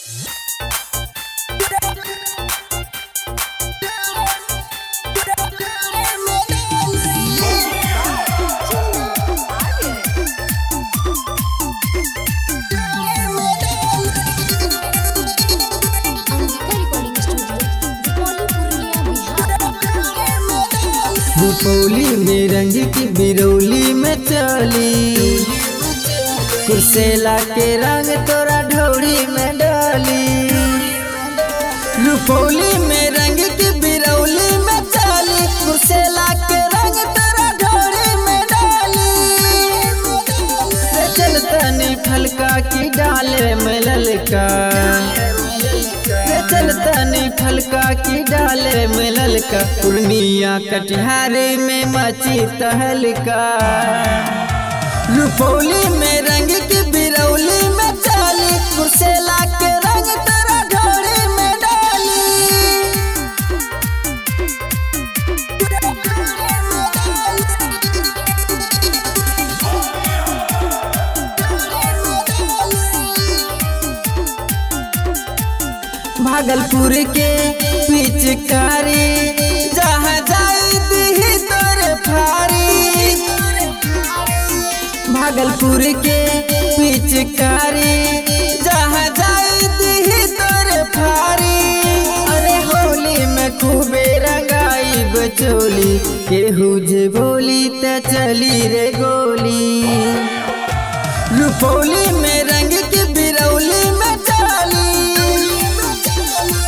Angika recording studio, Rupauli, Purnia, Bihar. Rupauli में रंग की बिरौली में चली, कुर्सेला के रंग तोरा ढौरी में डाली। रुपौली में रंग की बिरौली में चली, कुर्सेला के रंग तोरा ढौरी में डाली। रे चल तनी फलका की डाले में ललका, रे चल तनी फलका की डाले में ललका। पूर्णिया कटिहार में मची तहलका। रुपौली में रंग की बिरौली में चली, कुर्सेला के रंग तोरा ढोरी में डाली। भागलपुर के पिचकारी जहाँ जाई दीही तोरे फारी। भागलपुर के पिचकारी जहाँ जाई दीही तोरे फारी। अरे होली में खूबे रंगाई बचोली, केहू जे बोली त चली रे गोली। रुपौली में रंग की बिरौली में चली,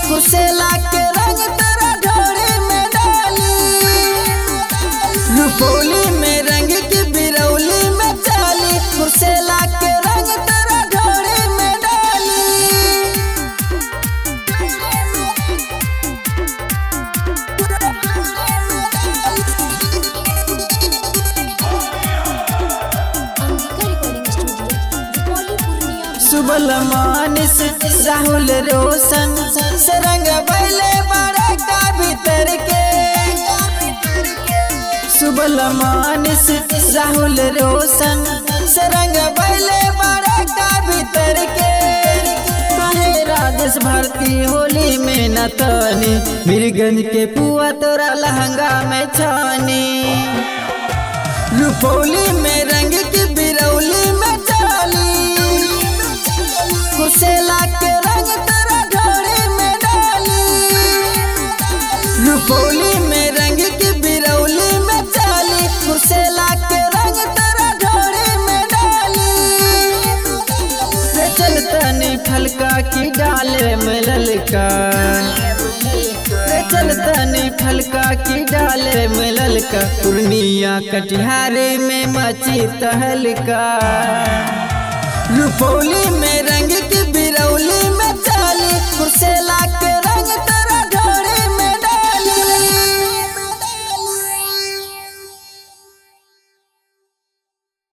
कुर्सेला के रंग तोरा ढोरी में डाली। रुपौली में रंग की बिरौली में चली, कुर्सेला के रंग तोरा ढोरी में डाली। Angika recording studio, Rupauli, Purnia, Bihar. Subal Manis Rahul Roshan से रंग बैले बड़े का भीतर के। सुबल मानिस राहुल रोशन से रंग बैले बड़े का भीतर के। कहे राजेश भारती होली में न तनी, मीरगंज के पुआ तोरा लहंगा में छानी। रुपौली में रंग की बिरौली में चली, कुर्सेला के रंग तोरा ढोरी में डाली। रुपौली में रंग की बिरौली में चली, कुर्सेला के रंग तोरा ढोरी में डाली। रे चल तनी फलका की डाले में ललका, रे चल तनी फलका की डाले में ललका। पूर्णिया कटिहार में मची तहलका। रुपौली में रंग